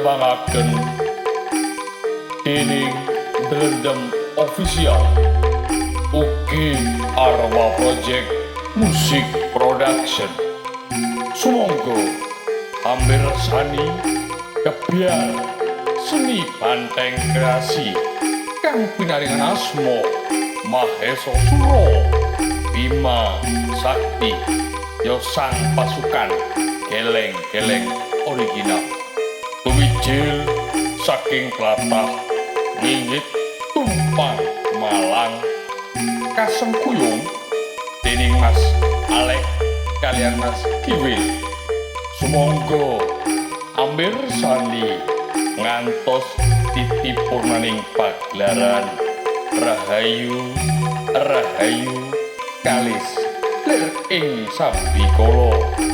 Ditebangaken dening Drendem Official ugi Arwa Project Music Production. Sumangga amirsani gebyar seni banteng kreasi kang pinaringan asma Mahesa Sura Bima Sakti ya sang pasukan geleng-geleng original tuwijil saking tlatah Ngingit Tumpang Malang kasengkuyung dening Mas Alek kalian Mas Kiwil. Sumangga amirsani ngantos titipurnaning pagelaran. Rahayu rahayu kalis lir ing sambikala. Pasti kula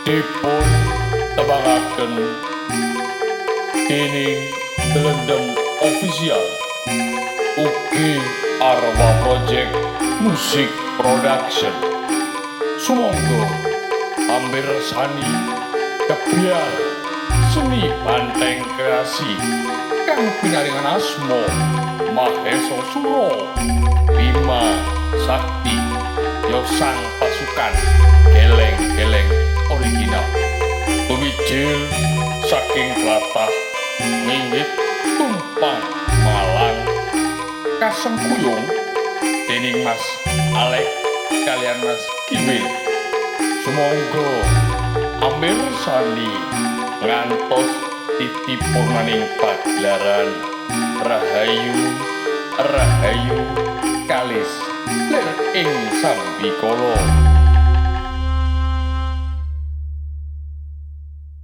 Dipun tebangaken dening Delendem Official, Ugi Arwa Project Music Production. Sumangga amirsani kebyar seni banteng kreasi kang pinaringan asma Mahesa Sura Bima Sakti ya sang pasukan geleng-geleng original tuwijil saking tlatah Nginggit Tumpang Malang kasengkuyung dening Mas Alek kalian Mas Kiwil. Sumangga amirsani ngantos titipurnaning pagelaran rahayu rahayu kalis lir ing sambikala.